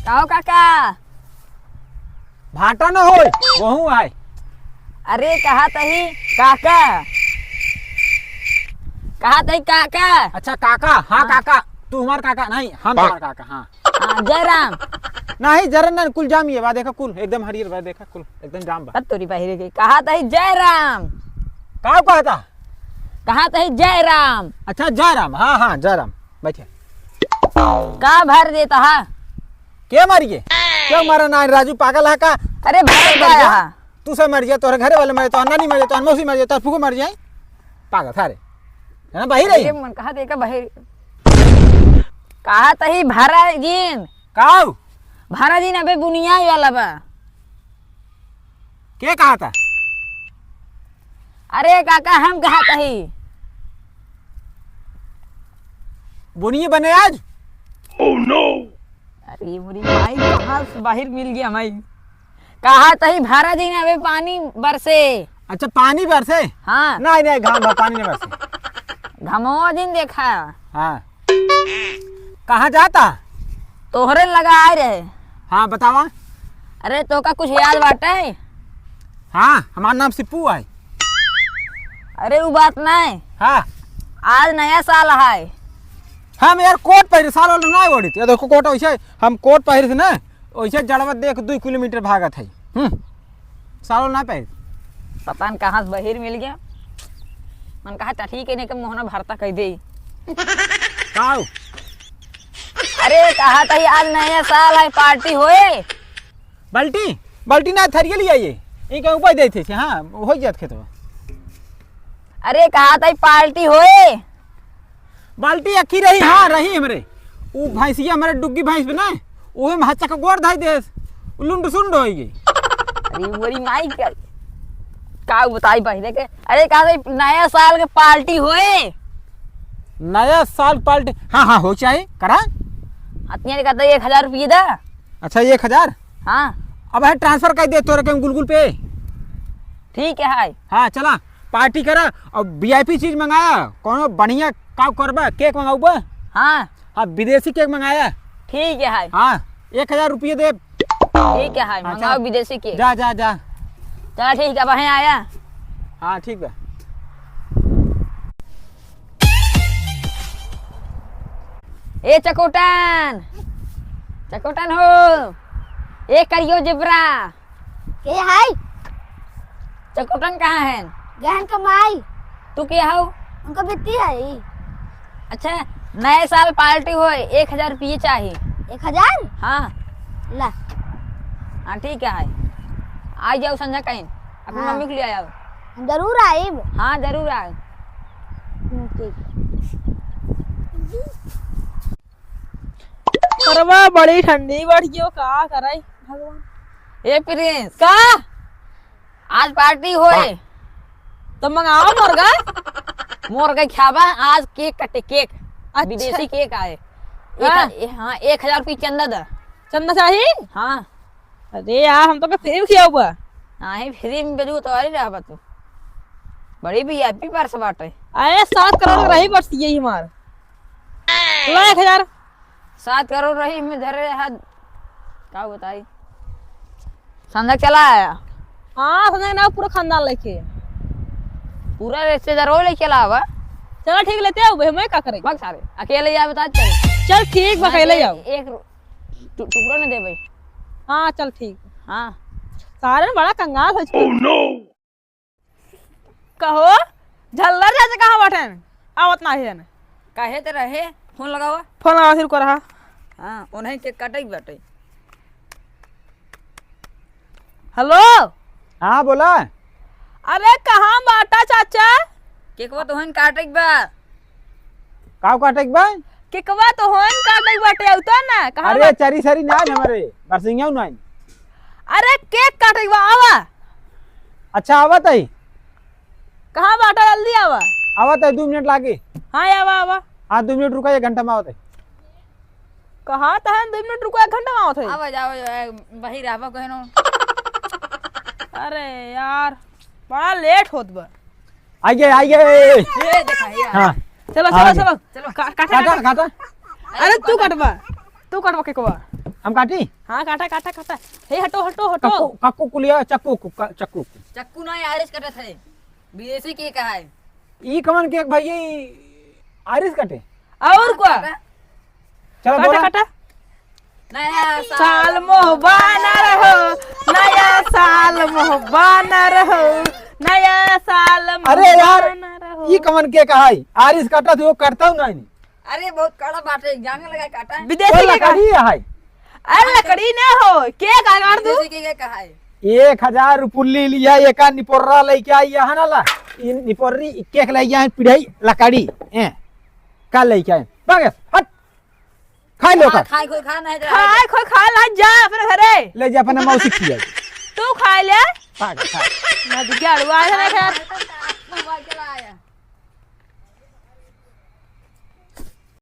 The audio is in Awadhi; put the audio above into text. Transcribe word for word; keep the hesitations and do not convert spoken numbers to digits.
कहो काका। भाटा न होय, वहू आय। अरे, कहा तही काका, कहा तही काका। अच्छा, काका, हाँ, हाँ। काका, तू हमार काका नहीं, हम तोहार काका, हाँ। हाँ, जय राम। नहीं, जरन ना, कुल जाम ये बा, देखा कुल, एकदम हरियर बा, देखा कुल, एकदम जाम बा। अब तोरी बहिरे के, कहा तही जय राम। का कहता? कहा तही जय राम। अच्छा, जय राम, हाँ, हाँ, जय राम, बैठे। का भर देता है? के मर गए? क्यों मरा ना, राजू पागल है का? अरे, भाई मर गया। तू से मर गया, तोहरे घरे वाले मर जाए, तोहर नानी मर जाए, तोहर मौसी मर जाए, तोहर फूफू मर जाए, पागल सारे, है ना, बहिर है। अरे, मन कहा देखा बहिर, कहा तही भरा जीन। काऊ? भरा जीन अबे बुनिया वाला बा। के कहा था? अरे काका, हम कहा तही। बुनिया बने आज? Oh no! अरे मोरी माई, कहाँ से बाहर मिल गया माई? कहा तही भरा दिन अबे पानी बरसे। अच्छा, पानी बरसे? हाँ। नहीं, नहीं, घाम बा, पानी नहीं बरसे। घमवा दिन देखा। हाँ। कहाँ जाता? तोहरे लगा आए रहे। हाँ, बतावा। अरे, तोका कुछ याद बाटे? हाँ, हमार नाम सिप्पू है। अरे, उ बात नहीं। हाँ। आज नया साल है। हम यार कोट पहिरे, साल वाला ना ओढ़ी। ये देखो कोट वैसे, हम कोट पहिरे थे ना, वैसे जड़वा देख दुई किलोमीटर भागत है। हम्म, सालो ना पाए। पता न कहाँ से बहिर मिल गया। मन कहा, "चल ठीक है, नहीं के मोहना भरता कह दे।" काऊ? अरे, कहा था, "आज नया साल है, पार्टी होए।" बाल्टी? बाल्टी ना, थरिया ले आइए। इनके ऊपर देते थे, हाँ, हो जात खेतवा। अरे, कहा था, "पार्टी होए।" बाल्टी अक्खी रही, हाँ, रही हमरे। उ भैंसिया हमरे डुग्गी भैंस बना, उहे में हच्चा के गोड़ धाई देस, उ लुंड सुंड होई गई। अरे, मोरी माई के, का बताई पहले के? अरे, का रे, नया साल के पार्टी होए? नया साल पार्टी? हाँ, हाँ, हो चाहे, करा। अतनिया ने कहता, "एक हजार रुपये दा।" अच्छा, एक हजार? हाँ। अब है, transfer कर दे तोरे के Google Pay। ठीक है, हाय। हाँ, चला, पार्टी करा और VIP चीज मंगाया, कौनो बढ़िया का करबा, cake मंगाऊबा? हाँ। हाँ, विदेशी cake मंगाया। ठीक है, हाय। हाँ, एक हजार रुपये दे। ठीक है, हाय, हाँ, मंगाओ चल। विदेशी cake। जा, जा, जा। चला, ठीक है, अब है आया। हाँ, ठीक बा। ए चकोटन, चकोटन हो, ए करियो जेबरा। के हाय? चकोटन कहाँ है? गहन कमाई। तू के हौ? उनका बित्ती है। अच्छा, नए साल पार्टी होए, एक हजार रुपये चाही। एक हजार? हाँ। ला। हाँ, ठीक है। आ जाओ संझा कहीं, अपनी हाँ। मम्मी को ले आओ। हम जरूर आइब। हाँ, जरूर आए। हम्म, ठीक। परवा बड़ी ठंडी बढ़ गयो, का कराई भगवान। ए प्रिंस। का? आज पार्टी होए। तो मंगाओ मुर्गा। मुर्गा खाबा, आज cake कटे, cake। अच्छा। विदेशी cake आए। एक हाँ। ह-, ए-, हाँ, एक हजार रुपये चंदा दा। चंदा चाही? हाँ। अरे यार, हम तो के free में खियाऊ बा। हाँ, ही free में बेजू तो आई रहा बा तू। बड़ी VIP पर्स बाटे। अरे, सात करोड़ रही बस यही हमार। ला एक हजार। सात करोड़ रही में धरे हाथ, का बताई? संझा चला आया। हाँ, संझा ना पूरा खानदान लेके। पूरा रिश्तेदार वो लेके चला आवा। चला ठीक, लेते आओ भाई, मैं का करें? मत सारे, अकेले जा बता चल। चल ठीक बा, हाँ, अकेले एक, जाओ। एक टु-, टुकड़ा न देबे। हाँ, चल ठीक। हाँ। सारे बड़ा कंगाल हो चुके। Oh no! कहो, झल्लर चाचा कहाँ बाटेन? आवत नाही है ना। काहे त रहे? फोन लगावा। फोन लगावा, फिर को रहा। हाँ, उन्हें cake काटे के बाटे। हेलो। हाँ, बोला। अरे, कहाँ बाटा चाचा? केकवा तो हन काटे के बा। काव काटे के बा? केकवा तो हन काटे के बाटे, आउ तो ना, कहाँ अरे, बा? चरी सरी ना है हमारे, बरसिंगा ना है। अरे, cake काटे के बा, आवा। अच्छा, आवत है। कहाँ बाटा, जल्दी आवा। आवत है, दो मिनट लागे। हाँ, आवा, आवा। हाँ, दो मिनट रुका, एक घंटा में आवत है। कहा त है, दो मिनट रुको, एक घंटा में आवत है। आवा जाओ, ए, वही रहबा कहनो। अरे यार, बड़ा late होत बा। आइए, आइए। ये देखा, ये। हाँ। चलो, आ चलो, गए। चलो। चलो। का-, काटा, काटा, काटा। काटा। अरे, तू काटबा, तू काटबा केकवा। हम काटी? हाँ, काटा, काटा, काटा। हे, हटो, हटो, हटो। कक्कू, कक्कू कुलिया, चक्कू, कु-, क-, चक्कू। चक्कू ना, आरिस कटत है। विदेशी केक है। ई कवन केक भैया, ई आरिस कटे? और का? चलो काटा, बोला। काटा। नया साल मोह बानर हो, नया साल मोह बानर हो, नया साल मोह अरे यार, बानर हो। ई कवन केक है? आरिस काटा तो वो कटता हूँ ना। अरे बहुत कड़ा बाटे, जांग लगा काटा। विदेशी ओ केक है। लकड़ी है। अरे लकड़ी ना हो, केक है, काट दू। विदेशी केक है। एक हजार रुपुल्ली लिया, एका निपोर्रा लइके आई यहाँ ना ला। इन निपोर्री केक लइके आई, पिढ़ाई लकड़ी। ए, का लइके आई? भाग, हट। खाई लो हाँ, का। खाई कोई खा नहीं रहा है। खाई कोई खा ला, जा अपने घरे। ले जा अपने मौसी खिया। तू खाई ले। पागल, पागल। ना दिखा, अड़ुआ है ना खैर। मोबाइल चलाया।